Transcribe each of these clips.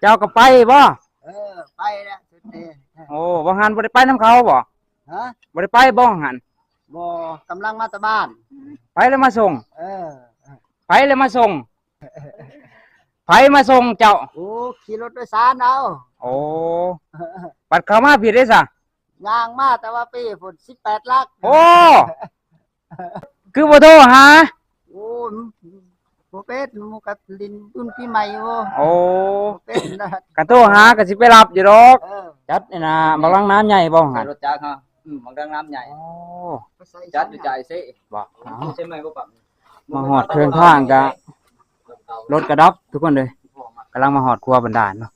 ເຈົ້າກໍໄປບໍ່? ເອີ ໄປແລ້ວສຸດເດ. ໂອ້ ວ່າງຫັ້ນບໍ່ໄດ້ໄປນຳເຂົາບໍ່? ຮະ? ບໍ່ໄດ້ໄປບໍ່ວ່າງຫັ້ນ? ບໍ່ ກຳລັງມາແຕ່ບ້ານ. ໃຜລະມາສົ່ງ? ເອີ ໃຜລະມາສົ່ງ? ໃຜມາສົ່ງເຈົ້າ? ໂອ້ ຂີ່ລົດໂດຍສານເອົາ. ໂອ້ ບັດເຂົ້າມາພີ້ເດ້ຊະ? ຍ່າງມາແຕ່ວ່າປີພຸ້ນ ສິບແປດຫຼັກ. ໂອ້ ຄືບໍ່ໂທຫາ? ໂອ້ຍ ບໍ່ເປັນ ໝູ່ກັບຫຼິ້ນບຸນປີໃໝ່ຢູ່. ໂອ້ ບໍ່ເປັນນະ ຄັນໂທຫາກໍຊິໄປຮັບຢູ່ດອກ. ເອີ ຈັດນີ້ນະ ບັກລັງນ້ຳໃຫຍ່ບໍ່? ໃສ່ ຫັ້ນ ລົດຈັກເຮົາ ອືມ ບັກລັງນ້ຳໃຫຍ່. ໂອ້ ຈັດຢູ່ຈ່າຍເຊ. ບໍ່ ເອົາ ໃສ່ໃໝ່ບໍ່ປັບ. ມາຮອດເຄິ່ງທາງກະ ລົດກະດັບທຸກຄົນເອີຍ. ກຳລັງມາຮອດຂົວບັນດານເນາະ.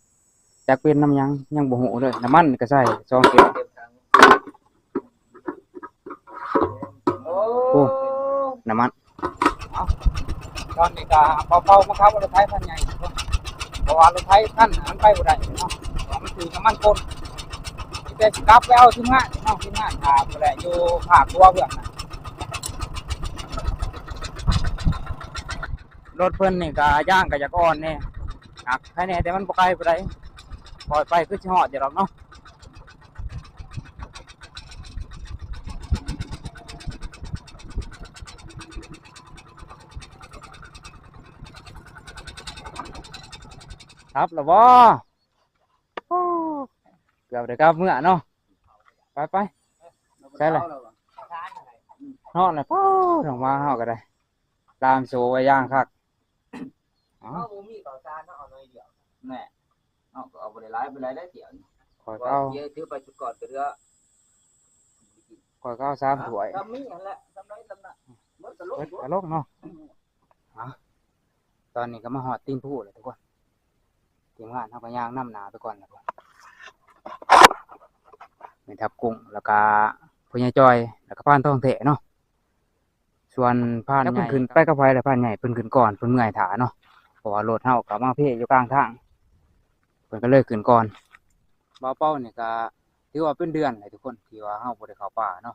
ຈັກເປັນນຳຫຍັງ ຍັງບໍ່ຮູ້ເລີຍ. ນ້ຳມັນກໍໃສ່ສອງເກັບ. ໂອ້ ນ້ຳມັນ. ເອົາ ຕອນນີ້ກໍເບົາໆ ມາຂັບລົດໄຖຄັນໃຫຍ່ ເພາະວ່າລົດໄຖຄັນມັນໄປບໍ່ໄດ້ເນາະ ເພາະວ່າມັນຖືກນ້ຳມັນປົນ. ມີແຕ່ຊິກັບໄປເອົາທີມງານເນາະ ທີມງານຖ້າຜູ້ໃດຢູ່ພາກຂົວເບື້ອງນະ. ລົດເພິ່ນນີ້ກະຢາງກະຢາກອ່ອນແດ່ ໜັກໃຜແດ່ ແຕ່ມັນບໍ່ໄກປານໃດ ປ່ອຍໄປຄືຊິຮອດຢູ່ດອກເນາະ. ກັບແລ້ວບໍ່? ໂອ້ ເກືອບໄດ້ກັບເມືອເນາະ. ໄປໆ ໃສ່ລະ ຮອດແລ້ວ. ໂອ້ ນ້ອງມາເຮົາກໍໄດ້ ຕາມໂຊໄວ້ຢ່າງຄັກ. ເອົ້າ ເຮົາບໍ່ມີເຂົ້າສານ ເຮົາເອົາໜ້ອຍດຽວ. ແນ່ ເຮົາກໍເອົາບໍ່ໄດ້ຫຼາຍປານໃດໄດ໋ ດຽວນີ້. ຂ້ອຍກໍເອົາ ເອົາ ຖືໄປຊຸດກ່ອນກໍເຫຼືອ ຂ້ອຍກໍເອົາສາມຖ້ວຍ. ກໍມີຫັ້ນແຫຼະ ສ່ຳໃດສ່ຳນັ້ນ ໝົດກໍລົງ ໝົດກໍລົງເນາະ. ເອົາ ຕອນນີ້ກໍມາຮອດຕີນພູແລ້ວທຸກຄົນ. ທີມງານເຮົາກໍຍ່າງນຳໜ້າໄປກ່ອນແລ້ວ ແມ່ນທັບກຸ້ງ ແລ້ວກໍພໍ່ໃຫຍ່ຈ່ອຍ ແລ້ວກໍພານທອງແທ້ເນາະ. ສ່ວນພານໃຫຍ່ ເພິ່ນຂຶ້ນໄປກັບໃຜລະ? ພານໃຫຍ່ເພິ່ນຂຶ້ນກ່ອນ ເພິ່ນເມື່ອຍຖ້າເນາະ ເພາະວ່າລົດເຮົາກໍມາເພຢູ່ກາງທາງ ເພິ່ນກໍເລີຍຂຶ້ນກ່ອນ. ບ່າວເປົານີ້ກໍຖືວ່າເປັນເດືອນແລ້ວທຸກຄົນ ທີ່ວ່າເຮົາບໍ່ໄດ້ເຂົ້າປ່າເນາະ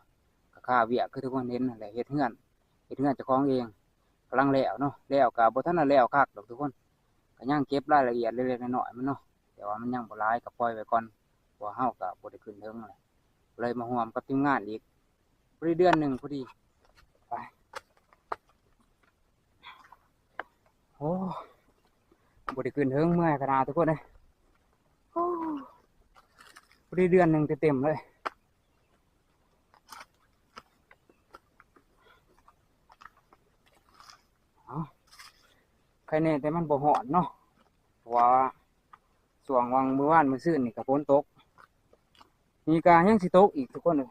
ກໍຄາວຽກຄືທຸກຄົນເຫັນຫັ້ນແຫຼະ ເຮັດເຮືອນ ເຮັດເຮືອນເຈົ້າຂອງເອງ ກຳລັງແລ້ວເນາະ. ແລ້ວກໍບໍ່ທັນໄດ້ແລ້ວຄັກດອກທຸກຄົນ ກໍຍັງເກັບລາຍລະອຽດເລັກໆນ້ອຍໆມັນເນາະ ແຕ່ວ່າມັນຍັງບໍ່ຫຼາຍ ກໍປ່ອຍໄວ້ກ່ອນ ເພາະວ່າເຮົາກໍບໍ່ໄດ້ຂຶ້ນເທິງແຫຼະ ເລີຍມາຮ່ວມກັບທີມງານອີກ ພໍດີເດືອນໜຶ່ງພໍດີ. ໄປ ໂອ້ ບໍ່ໄດ້ຂຶ້ນເທິງ ເມື່ອຍຂະໜາດທຸກຄົນເອີຍ. ໂອ້ ພໍດີເດືອນໜຶ່ງເຕັມໆເລີຍ. ເອົາ ໄຄແນ່ແຕ່ມັນບໍ່ຮ້ອນເນາະ ເພາະວ່າຊ່ວງຫວ່າງມື້ວານມື້ຊືນນີ້ກໍຝົນຕົກ ນີ້ກໍຍັງຊິຕົກອີກທຸກຄົນເອີຍ.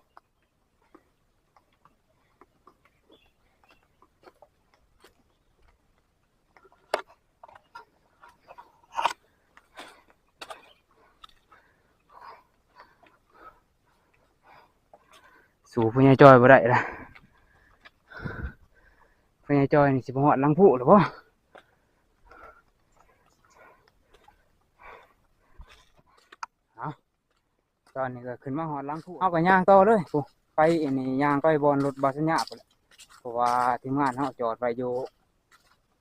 ສູ້ພໍ່ໃຫຍ່ຈ່ອຍບໍ່ໄດ້ລະ ພໍ່ໃຫຍ່ຈ່ອຍນີ້ຊິບໍ່ຮອດຫຼັງພູແລ້ວບໍ່? ເອົາ ຕອນນີ້ກໍຂຶ້ນມາຮອດຫຼັງພູ ເຮົາກໍຍ່າງຕໍ່ເລີຍ ໄປອັນນີ້ ຍ່າງໄປບ່ອນລົດບາສັນຍາພຸ້ນແຫຼະ ເພາະວ່າທີມງານເຮົາຈອດໄວ້ຢູ່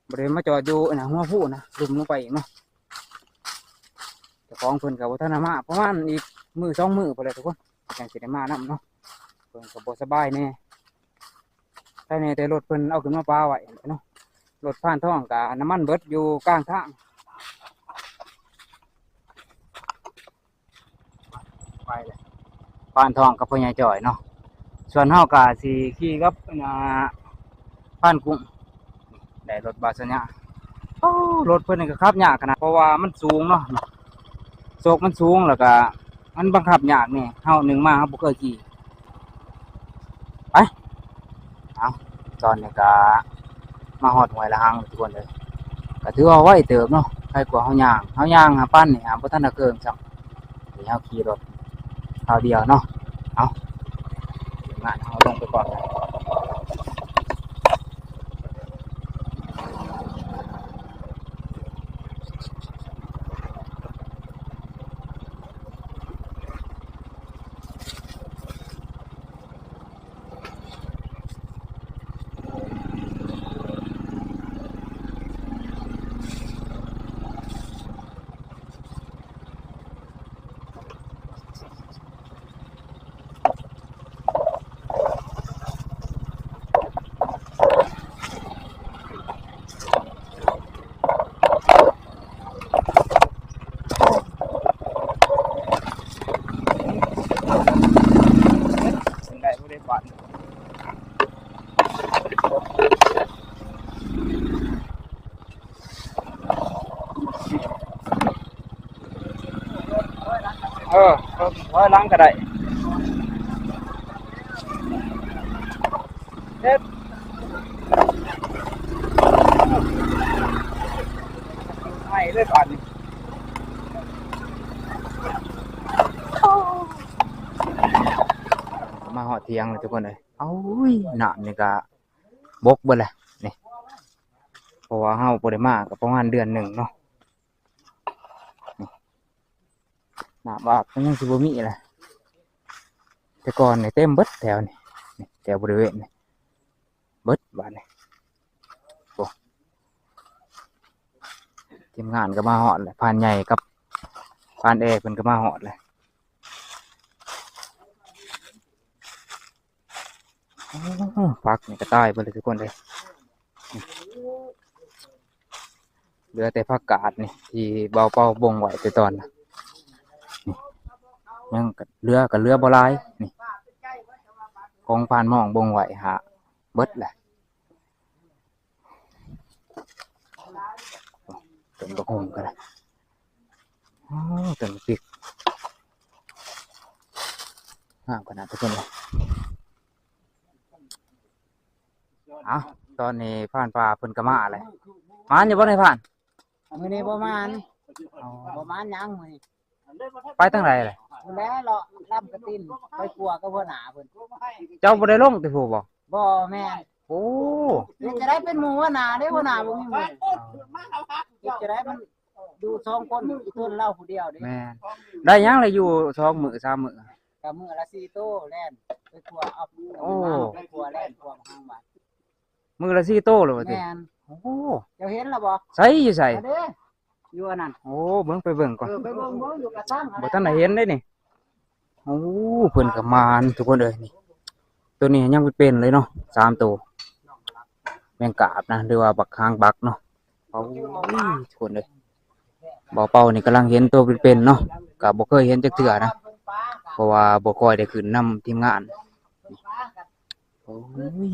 ບໍ່ໄດ້ມາຈອດຢູ່ອັນນັ້ນ ຫົວພູນະ ລຸ່ມລົງໄປອີກເນາະ. ເຈົ້າຂອງເພິ່ນກໍບໍ່ທັນໄດ້ມາ ປະມານອີກມື້ສອງມື້ພຸ້ນແຫຼະທຸກຄົນ ຈັ່ງຊິໄດ້ມານຳເນາະ. ເພິ່ນກໍບໍ່ສະບາຍແດ່ ໄຄແນ່ແຕ່ລົດເພິ່ນເອົາຂຶ້ນມາປະໄວ້ເນາະ. ລົດພານທອງກໍນ້ຳມັນເບິດຢູ່ກາງທາງ. ໄປແລ້ວ ພານທອງກັບພໍ່ໃຫຍ່ຈ່ອຍເນາະ ສ່ວນເຮົາກໍຊິຂີ່ກັບ ອັນນ່າ ພານກຸ້ງ ໄດ້ລົດບາສັນຍາ. ໂອ້ ລົດເພິ່ນນີ້ກໍຂັບຍາກຂະໜາດ ເພາະວ່າມັນສູງເນາະ ໂຊກມັນສູງ ແລ້ວກໍມັນບັງຄັບຍາກແດ່ ເຮົາໜຶ່ງມາເຮົາບໍ່ເຄີຍຂີ່. ໄປ ເອົາ ຕອນນີ້ກໍມາຮອດຫ້ວຍລະຫັງທຸກຄົນເອີຍ ກໍຖືວ່າໄວເຕີບເນາະ ໄວກວ່າເຮົາຍ່າງ ເຮົາຍ່າງຫາປານນີ້ຫາບໍ່ທັນໄດ້ເຄິ່ງຊ້ຳ ນີ້ເຮົາຂີ່ລົດຄາວດຽວເນາະ. ເອົາ ທີມງານເຮົາລົງໄປກ່ອນ. ເອີ ເບິ່ງຖອຍຫຼັງກໍໄດ້ ເຮັດ ໄໝເລີຍບາດນີ້ ມາຮອດຖຽງແລ້ວທຸກຄົນເອີຍ. ໂອ້ຍ ນ້ຳນີ້ກະບົກເບິດແຫຼະນີ້ ເພາະວ່າເຮົາບໍ່ໄດ້ມາກໍປະມານເດືອນໜຶ່ງເນາະ. ນີ້ ນ້ຳອາບກໍຍັງຊິບໍ່ມີແຫຼະ ແຕ່ກ່ອນນີ້ເຕັມເບິດແຖວນີ້ ນີ້ແຖວບໍລິເວນນີ້ເບິດບາດນີ້. ໂອ້ ທີມງານກໍມາຮອດແລ້ວ ພານໃຫຍ່ກັບພານແອເພິ່ນກໍມາຮອດແລ້ວ. ໂອ້ ຜັກນີ້ກໍຕາຍເບິດເລີຍທຸກຄົນເອີຍ ເຫຼືອແຕ່ຜັກກາດນີ້ທີ່ບ່າວເປົາບົ່ງໄວ້ແຕ່ຕອນນະ ນີ້ ຍັງເຫຼືອກໍເຫຼືອບໍ່ຫຼາຍນີ້ ຂອງພານມອງບົ່ງໄວ້ຫາເບິດແຫຼະ. ຕົ້ນບັກຫຸ່ງກໍໄດ້ ໂອ້ ຕົ້ນບັກພິກ ງາມຂະໜາດທຸກຄົນເອີຍ. ເອົ້າ ຕອນນີ້ພານປ່າເພິ່ນກໍມາແລ້ວ ໝານຢູ່ບໍ່ນາຍພານ? ມື້ນີ້ບໍ່ໝານ ອໍ ບໍ່ໝານຫຍັງມື້ນີ້. ໄປທາງໃດລະ? ພຸ້ນແຫຼະ ເລາະລຳກະຕິນ ໄປຂົວກັບຫົວໜ້າເພິ່ນ. ເຈົ້າບໍ່ໄດ້ລົງຕິຜູ້ບໍ່? ບໍ່ແມ່ນ. ໂອ້ ເຮັດຈະໄດ້ເປັນໝູ່ຫົວໜ້າເດ້ ຫົວໜ້າບໍ່ມີໝູ່. ເຮັດຈະໄດ້ມັນຢູ່ສອງຄົນ ອີຕົນລາວຜູ້ດຽວເດ້. ແມ່ນ. ໄດ້ຫຍັງລະຢູ່ສອງມື້ສາມມື້? ກະມື້ລະສີ່ໂຕແລ່ນໄປຂົວ ເອົາ ໂອ້ ໄປຂົວແລ່ນຂົວຫາງບາດ. ມື້ລະສີ່ໂຕເລີຍວ່າຕິ? ແມ່ນ. ໂອ້ ເຈົ້າເຫັນລະບໍ່? ໃສ ຢູ່ໃສ? ອັນເດ້ ຢູ່ອັນນັ້ນ. ໂອ້ ເບິ່ງ ໄປເບິ່ງກ່ອນ. ເອີ ໄປເບິ່ງ ເບິ່ງຢູ່ກະສັງ ບໍ່ທັນໄດ້ເຫັນເດ້ນີ້. ໂອ້ ເພິ່ນກໍໝານທຸກຄົນເອີຍນີ້ ໂຕນີ້ຍັງເປັນໆເລີຍເນາະ ສາມໂຕ ແມງກາບນະ ຫຼືວ່າບັກຫາງບັກເນາະ. ໂອ້ຍ ທຸກຄົນເອີຍ ບ່າວເປົານີ້ກຳລັງເຫັນໂຕເປັນໆເນາະ ກໍບໍ່ເຄີຍເຫັນຈັກເທື່ອນະ ເພາະວ່າບໍ່ຄ່ອຍໄດ້ຂຶ້ນນຳທີມງານ. ໂອ້ຍ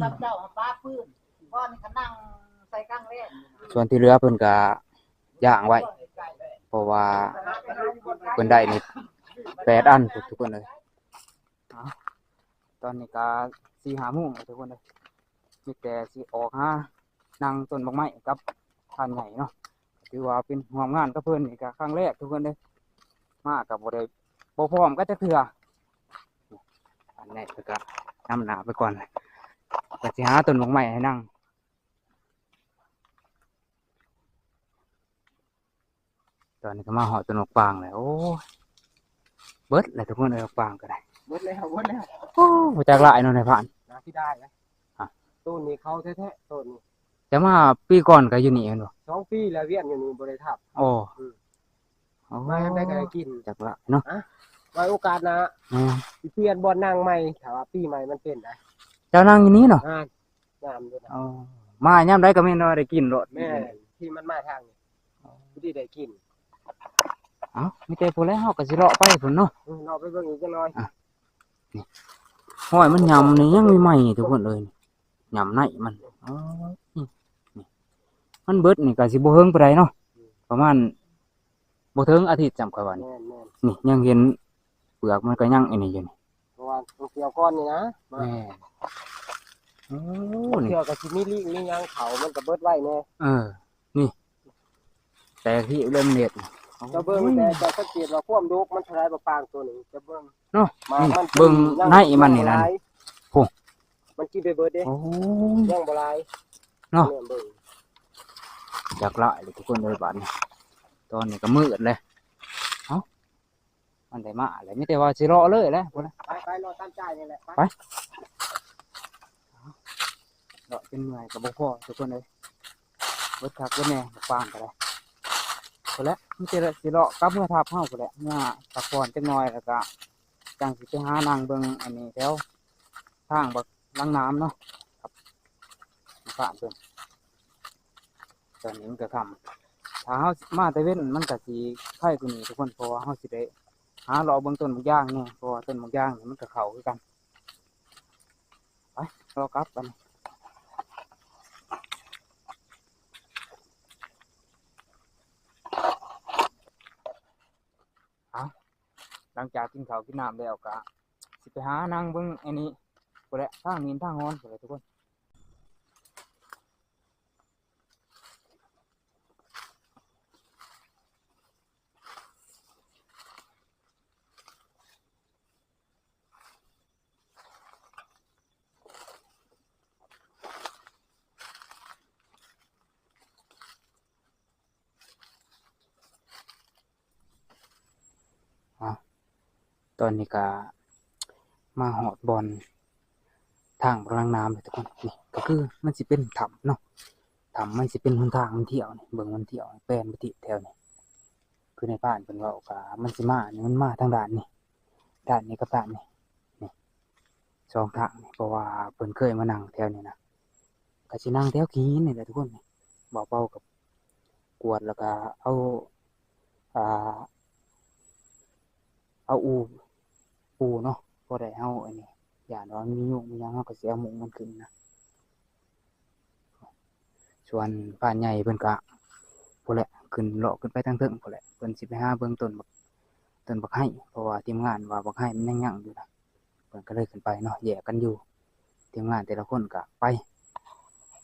ສ່ວນທີ່ເຫຼືອເພິ່ນກະຍ່າງໄວ້ ເພາະວ່າເພິ່ນໄດ້ນີ້ແປດອັນພຸ້ນທຸກຄົນເອີຍ. ເອົ້າ ຕອນນີ້ກະສີ່ຫ້າໂມງແລ້ວທຸກຄົນເອີຍ ມີແຕ່ຊິອອກຫານັ່ງຕົ້ນໝາກໄມ້ກັບພານໃຫຍ່ເນາະ. ຖືວ່າເປັນຮ່ວມງານກັບເພິ່ນນີ້ກະຄັ້ງແລກທຸກຄົນເອີຍ ມາກະບໍ່ໄດ້ ບໍ່ພ້ອມກັນຈັກເທື່ອ. ອັນນີ້ເພິ່ນກະນຳໜ້າໄປກ່ອນ ກະຊິຫາຕົ້ນໝາກໄມ້ໃຫ້ນັ່ງ. ຕອນນີ້ກະມາຮອດຕົ້ນໝາກປາງແລ້ວ ໂອ້ຍ ເບິດແລ້ວທຸກຄົນເອີຍ ໝາກປາງກະໄດ້ ເບິດແລ້ວ ເບິດແລ້ວ. ໂອ້ ບໍ່ຈັກຫຼາຍເນາະນາຍພານ ໜ້າຊິໄດ້ນະ. ຮະ ຕົ້ນນີ້ເຂົາແທ້ໆ ຕົ້ນນີ້. ຈະມາປີກ່ອນກະຢູ່ນີ້ແມ່ນບໍ່? ສອງປີແລ້ວ ວຽນຢູ່ນີ້ບໍ່ໄດ້ທັບ. ໂອ້ ອືມ ໂອ້ ມາຍາມໃດກໍໄດ້ກິນ ຈັກລະເນາະ. ຮະ ໄວ້ໂອກາດໜ້າ ແມ່ນ ຊິປ່ຽນບ່ອນນັ່ງໃໝ່ ຖ້າວ່າປີໃໝ່ມັນເປັນໄດ. ເຈົ້ານັ່ງຢູ່ນີ້ເນາະ? ອ່າ ງາມຢູ່ນະ. ອໍ ມາຍາມໃດກໍແມ່ນວ່າໄດ້ກິນໂລດ. ແມ່ນ ທີ່ມັນມາທາງນີ້ ອໍ ທີ່ໄດ້ກິນ. ເອົ້າ ມີແຕ່ພຸ້ນແຫຼະ ເຮົາກໍຊິເລາະໄປພຸ້ນເນາະ. ເອີ ເລາະໄປເບິ່ງອີກຈັກໜ້ອຍ. ອ່ະ ນີ້ ຮອຍມັນຫຍ້ຳນີ້ຍັງໃໝ່ໆ ທຸກຄົນເອີຍ ຫຍ້ຳໃນມັນ. ອໍ ນີ້ ນີ້ ມັນເບິດນີ້ກໍຊິບໍ່ເຖິງປານໃດເນາະ ປະມານບໍ່ເຖິງອາທິດຊ້ຳ ຂ້ອຍວ່ານີ້. ແມ່ນໆ ນີ້ຍັງເຫັນເປືອກມັນກໍຍັງອັນນີ້ຢູ່ນີ້ ເພາະວ່າມັນກ່ຽວກ່ອນນີ້ນະ. ແມ່ນ. ໂອ້ ນີ້ ເທື່ອກໍຊິມີລີ້ງມີຫຍັງເຂົ້າ ມັນກໍເບິດໄວແດ່. ເອີ ນີ້ ແຕກທີ່ເລີ່ມເຮັດ ເຈົ້າເບິ່ງ ໂອ້ຍ ແຕ່ເຈົ້າສັງເກດວ່າຄວາມດົກມັນເທົ່າໃດ ບັກປາງໂຕນີ້ ເຈົ້າເບິ່ງເນາະ. ໝາກມັນ ນີ້ ເບິ່ງໃນມັນນີ້ນະ ນີ້ ໂອ້ ມັນກິນໄປເບິດເດ້. ໂອ້ຍ ຍັງບໍ່ຫຼາຍເນາະ. ແມ່ນ ເບິ່ງ ຈັກຫຼາຍເລີຍທຸກຄົນເອີຍ ບາດນີ້ ຕອນນີ້ກໍມືດແລ້ວ. ເອົ້າ ມັນໄດ້ມາແລ້ວ ມີແຕ່ວ່າຊິເລາະເລີຍແຫຼະ ພຸ້ນນະ. ໄປໆ ເລາະຕາມຈ່າຍນີ້ແຫຼະ ໄປ ໄປ. ເລາະຈົນເມື່ອຍກໍບໍ່ພໍທຸກຄົນເອີຍ ເບິດຄັກເບິດແນ່ ໝາກປາງກໍໄດ້. ພຸ້ນແຫຼະ ມີແຕ່ຊິເລາະກັບເມືອທັບເຮົາພຸ້ນແຫຼະ ເມືອພັກຜ່ອນຈັກໜ່ອຍ ແລ້ວກໍຈັ່ງຊິໄປຫານັ່ງເບິ່ງອັນນີ້ແຖວທາງບັກຫຼັງນ້ຳເນາະ ກັບບ້ານເພິ່ນ. ຕອນນີ້ມັນກໍຄ່ຳ ຖ້າເຮົາມາແຕ່ເວັນມັນກໍຊິໄຄກວ່ານີ້ທຸກຄົນ ເພາະວ່າເຮົາຊິໄດ້ຫາເລາະເບິ່ງຕົ້ນໝາກຢາງແດ່ ເພາະວ່າຕົ້ນໝາກຢາງນີ້ມັນກໍເຂົ້າຄືກັນ. ໄປ ເລາະກັບບັດນີ້. ເອົາ ຫຼັງຈາກກິນເຂົ້າກິນນ້ຳແລ້ວກະຊິໄປຫານັ່ງເບິ່ງອັນນີ້ພຸ້ນແຫຼະ ທາງມີນທາງຮອນພຸ້ນແຫຼະທຸກຄົນ. ອາ ຕອນນີ້ກະມາຮອດບ່ອນທາງບັກນາງນ້ຳແລ້ວທຸກຄົນ. ນີ້ກະຄືມັນຊິເປັນຖ້ຳເນາະ ຖ້ຳມັນຊິເປັນຫົນທາງມັນທ່ຽວນີ້ ເບິ່ງມັນທ່ຽວແປນໄປທິດແຖວນີ້ ຄືໃນພານເພິ່ນເວົ້າກະມັນຊິມານີ້ ມັນມາທາງດ້ານນີ້ ດ້ານນີ້ກັບດ້ານນີ້ ນີ້ ສອງທາງນີ້ ເພາະວ່າເພິ່ນເຄີຍມານັ່ງແຖວນີ້ນະ ກະຊິນັ່ງແຖວຂີ້ຫີນນີ້ແຫຼະທຸກຄົນ. ບ່າວເປົາກະກວດແລ້ວກະເອົາ ອ່າ ເອົາອູ່ ປູເນາະ ພໍໄດ້ເຮົາອັນນີ້ ຢ້ານວ່າມີຍຸງມີຫຍັງ ເຮົາກະຊິເອົາມຸ້ງມັນຂຶ້ນນະ. ສ່ວນພານໃຫຍ່ເພິ່ນກະພຸ້ນແຫຼະ ຂຶ້ນເລາະຂຶ້ນໄປທາງເທິງພຸ້ນແຫຼະ ເພິ່ນຊິໄປຫາເບິ່ງຕົ້ນບັກ ຕົ້ນບັກໄຮ ເພາະວ່າທີມງານວ່າບັກໄຮມັນຍັງຍັງຢູ່ນະ ເພິ່ນກະເລີຍຂຶ້ນໄປເນາະ ແຍກກັນຢູ່ ທີມງານແຕ່ລະຄົນກະໄປ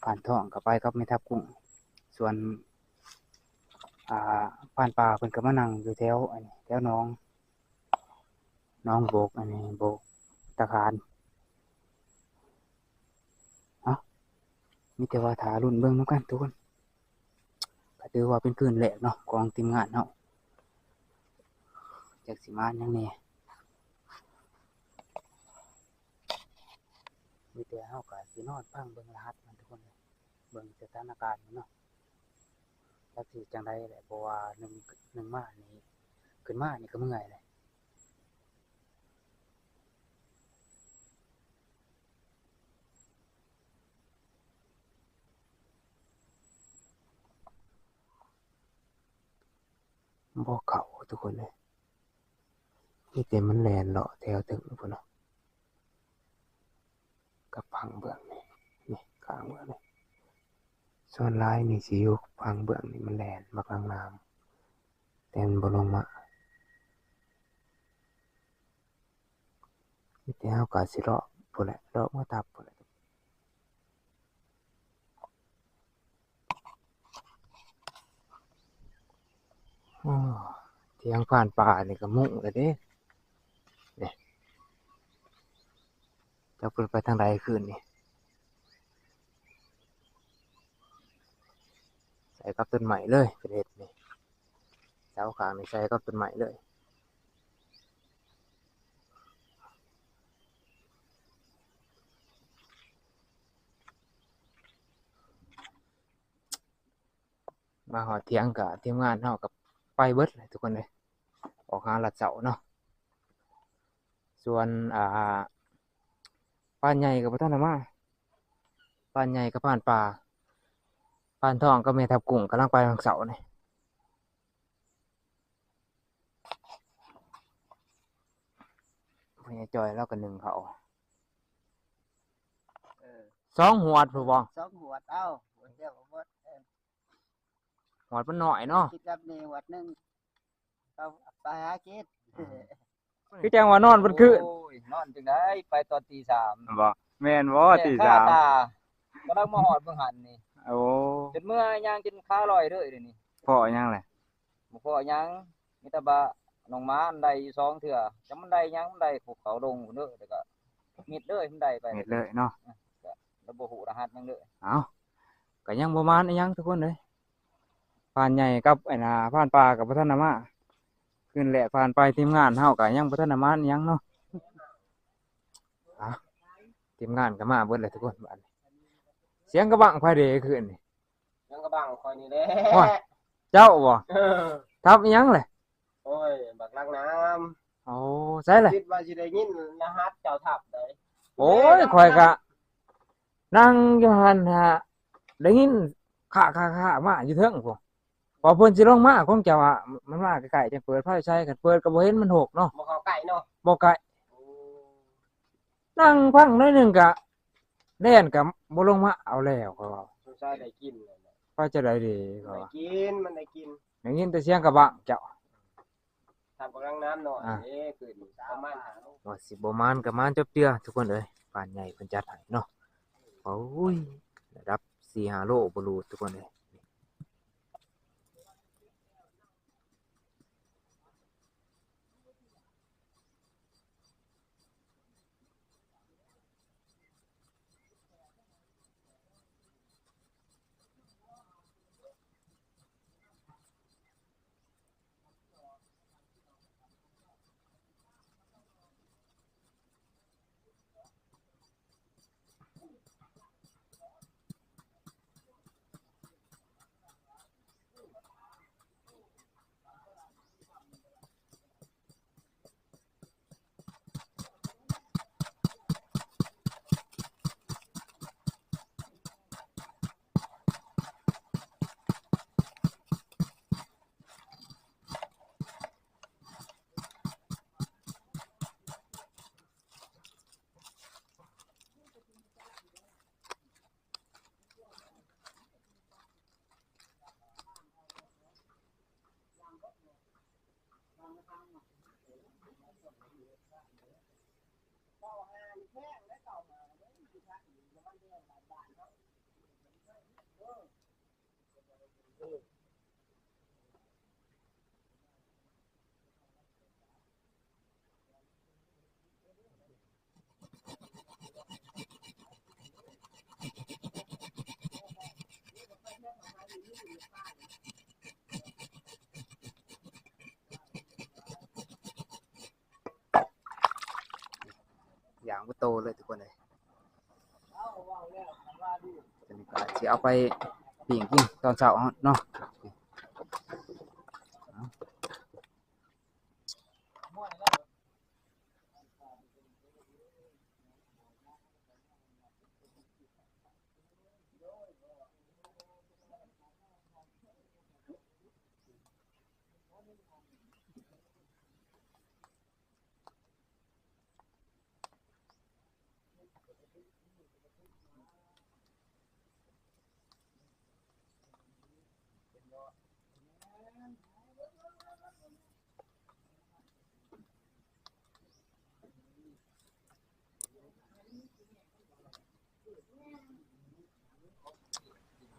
ພານທອງກະໄປກັບແມ່ທັບກຸ້ງ ສ່ວນ ອ່າ ພານປ່າເພິ່ນກະມານັ່ງຢູ່ແຖວອັນນີ້ ແຖວໜອງ ໜອງໂບກ ອັນນີ້ໂບກຕາຄານ. ເອົ້າ ມີແຕ່ວ່າຖ້າລຸ້ນເບິ່ງນຳກັນທຸກຄົນ ກະຖືວ່າເປັນຄືນແລກເນາະຂອງທີມງານເຮົາ ຈັກຊິມາຫຍັງແດ່ ມີແຕ່ເຮົາກະຊິນອນຟັງເບິ່ງລະຫັດມັນທຸກຄົນເອີຍ ເບິ່ງສະຖານະການມັນເນາະ ຈັກຊິຈັ່ງໃດແຫຼະ ເພາະວ່າໜຶ່ງ ໜຶ່ງມານີ້ ຂຶ້ນມານີ້ກະເມື່ອຍແຫຼະ. ບໍ່ເຂົ້າທຸກຄົນເອີຍ ມີແຕ່ມັນແລ່ນເລາະແຖວເທິງພຸ້ນເນາະ ກັບຝັ່ງເບື້ອງນີ້ ນີ້ຂ້າງເບື້ອງນີ້ ສ່ວນຫຼາຍນີ້ຊິຢູ່ຝັ່ງເບື້ອງນີ້ ມັນແລ່ນບັກນາງນ້ຳ ແຕ່ມັນບໍ່ລົງມາ. ມີແຕ່ເຮົາກະຊິເລາະພຸ້ນແຫຼະ ເລາະເມືອທັບພຸ້ນແຫຼະ. ໂອ້ ຖຽງຜ່ານປ່ານີ້ກະມຸ້ງແລ້ວເດ້ ນີ້ ຈັກເພິ່ນໄປທາງໃດຄືນນີ້ ໃສ່ກັບຕົ້ນໄມ້ເລີຍ ເພິ່ນເຮັດນີ້ ເສົາຂ້າງນີ້ໃສ່ກັບຕົ້ນໄມ້ເລີຍ. ມາຮອດຖຽງກະທີມງານເຮົາກະໄປເບິດແຫຼະທຸກຄົນເອີຍ ອອກຫາລັດເຊົ້າເນາະ. ສ່ວນ ອ່າ ພານໃຫຍ່ກະບໍ່ທັນໄດ້ມາ ພານໃຫຍ່ກັບພານປ່າ ພານທອງກັບແມ່ທັບກຸ້ງກຳລັງໄປຫວ່າງເຊົ້ານີ້. ພໍ່ໃຫຍ່ຈ່ອຍລາວກະໜຶ້ງເຂົ້າ ເອີ ສອງຫວດພຸ້ນບໍ່? ສອງຫວດ ເອົ້າ ຫວດດຽວກະໝົດ ເອີ ຫວດມັນໜ້ອຍເນາະ ຄິດກັບນີ້ຫວດໜຶ່ງ ເອົາໄປຫາກິນ. ຄືຈັ່ງວ່ານອນເບິດຄືນ ໂອ້ຍ ນອນຈັ່ງໃດ ໄປຕອນຕີສາມ ແມ່ນບໍ່? ແມ່ນບໍ່? ແມ່ນ ຕີສາມ ຄາຕາ ກຳລັງມາຮອດເບິ່ງຫັ້ນນີ້ ໂອ້ ຈົນເມື່ອຍ່າງຈົນຂາລອຍເລີຍດຽວນີ້ ພໍຫຍັງແຫຼະ? ບໍ່ພໍຫຍັງ ມີແຕ່ວ່ານ້ອງໝານໄດ້ຢູ່ສອງເທື່ອ ຈັກມັນໄດ້ຫຍັງ ມັນໄດ້ພູເຂົາດົງພຸ້ນເດີ ແລ້ວກະມິດເລີຍ ມັນໄດ້ໄປມິດເລີຍເນາະ ກະລະບໍ່ຮູ້ລະຫັດຫຍັງເລີຍ. ເອົ້າ ກະຍັງບໍ່ມານອີ່ຫຍັງທຸກຄົນເອີຍ ພານໃຫຍ່ກັບອັນນ່າ ພານປ່າກະບໍ່ທັນໄດ້ມາ ຄືນແລກຜ່ານໄປ ທີມງານເຮົາກະຍັງບໍ່ທັນໄດ້ມາອີ່ຫຍັງເນາະ. ອ່າ ທີມງານກະມາເບິດແລ້ວທຸກຄົນ ບາດນີ້ ສຽງກະບັງໃຜເດຄືນນີ້? ສຽງກະບັງຂ້ອຍນີ້ແຫຼະ. ໂອ້ຍ ເຈົ້າບໍ່? ເອີ ທັບອີ່ຫຍັງແຫຼະ? ໂອ້ຍ ບັກລັກນ້ຳ. ໂອ້ ໃສແຫຼະ? ຄິດວ່າຊິໄດ້ຍິນລະຫັດເຈົ້າທັບໃດ. ໂອ້ຍ ຂ້ອຍກະນັ່ງຢູ່ຫັ້ນຫາ ໄດ້ຍິນຄະໆໆ ມາຢູ່ເທິງພຸ້ນ ວ່າເພິ່ນຊິລົງມາ ຄົງຈະວ່າມັນມາໃກ້ໆ ຈັ່ງເປີດໄຟໃສ່ ຄັນເປີດກະບໍ່ເຫັນ ມັນຮົກເນາະ ບໍ່ເຂົ້າໃກ້ເນາະ ບໍ່ໃກ້. ໂອ້ ນັ່ງຟັງໜ້ອຍໜຶ່ງກະແລ່ນກະບໍ່ລົງມາເອົາແລ້ວ ເຂົາວ່າ ສົງໄສໄດ້ກິນແລ້ວ ໄປຈັ່ງໃດເດ ເຂົາວ່າ ໄດ້ກິນ ມັນໄດ້ກິນ ໄດ້ຍິນແຕ່ສຽງກະບັງເຈົ້າ. ທຳກຳລັງນ້ຳໜ້ອຍ ອ່າ ເດ້ ຂຶ້ນປະມານຫ້າໂລ ວ່າຊິບໍ່ມານກໍມານຈັບເທື່ອທຸກຄົນເອີຍ ບ້ານໃຫຍ່ເພິ່ນຈັດໃຫ້ເນາະ. ໂອ້ຍ ລະດັບສີ່ຫ້າໂລບໍ່ຫຼຸດທຸກຄົນເອີຍ. ຢ່າງບໍ່ໂຕເລີຍທຸກຄົນເອີຍ. ຕົວນີ້ກໍຊິເອົາໄປປີ້ງກິນຕອນເຊົ້າເນາະ.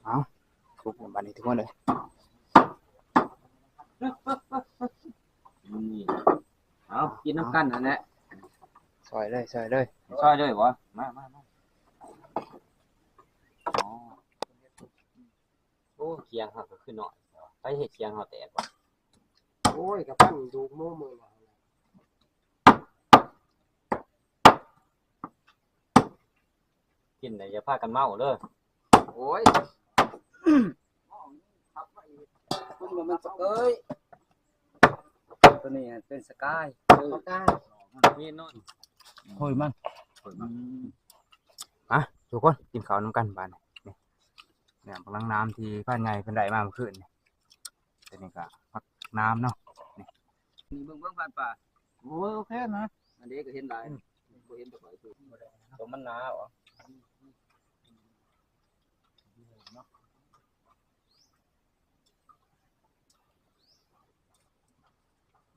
ເອົາ ທຸກບາດນີ້ທຸກຄົນເອີຍ. ເອົາ ກິນນຳກັນຫັ້ນແຫຼະ. ຊອຍເລີຍ ຊອຍເລີຍ ຊອຍເລີຍບໍ? ມາ ມາ ມາ. ໂອ້ ຄຽງເຮົາກໍຄືນ້ອຍ ໃຜເຮັດຄຽງເຮົາແຕກວະ? ໂອ້ຍ ກະພັນດູກໝູມື້ນະ. ກິນແລ້ວຢ່າພາກັນເມົາເດີ. ໂອ້ຍ ເພິ່ນບໍ່ແມ່ນສະເກີຍ ຕົວນີ້ເປັນສະກາຍ ເອີ ສະກາຍ ມີນອນ ໂອ້ຍ ມັນ ໂອ້ຍ ມັນ. ມາ ທຸກຄົນ ກິນເຂົ້ານຳກັນບາດນີ້. ນີ້ ແໜມບັກນາງນາມທີ່ພານໃຫຍ່ເພິ່ນໄດ້ມາມື້ຄືນນີ້. ຕົວນີ້ກໍຜັກນາມເນາະ ນີ້ ນີ້ເບິ່ງ ເບິ່ງຜ່ານປ່າ. ໂອ້ຍ ໂອເຄນະ ອັນນີ້ກໍເຫັນຫຼາຍ ບໍ່ເຫັນແຕ່ຂ້ອຍ ຕົວມັນໜາບໍ?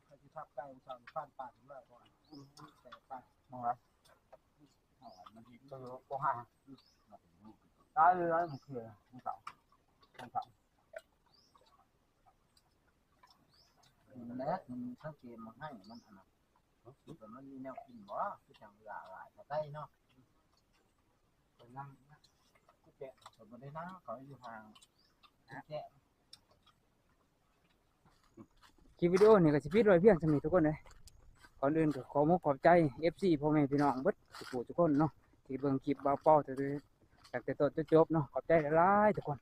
ເຂົາຊິທັບໄກ່ ອຸດສ່າຫາຜ່ານປ່າຂຶ້ນມາກ່ອນ ແຕ່ປ່າ ມອງລະ ມັນຊິບໍ່ຫາ ຕາຍເລີຍ ມັນຄື ມັນເຂົາ ມັນເຂົາ ແລ້ວມັນສັງເກດມັນໃຫ້ ມັນອັນນັ້ນ ມັນມີແນວກິນບໍ່? ຄືຈັ່ງເວລາຫຼາຍ ເຂົາໄດ້ເນາະ ເພິ່ນນຳ ຄືແກະ ເພິ່ນບໍ່ໄດ້ນຳ ເຂົາຢູ່ຫ່າງ ແກະ. ຄລິບວິດີໂອນີ້ກໍຊິປິດໄວ້ພຽງສ່ຳນີ້ທຸກຄົນເອີຍ. ກ່ອນອື່ນກໍຂໍມຸກຂອບໃຈ ເອັຟຊີ ພໍ່ແມ່ພີ່ນ້ອງເບິດທຸກຜູ້ທຸກຄົນເນາະ ທີ່ເບິ່ງຄລິບບ່າວເປົາຕັ້ງແຕ່ ຕັ້ງແຕ່ຕົ້ນຈົນຈົບເນາະ. ຂອບໃຈຫຼາຍໆທຸກຄົນ.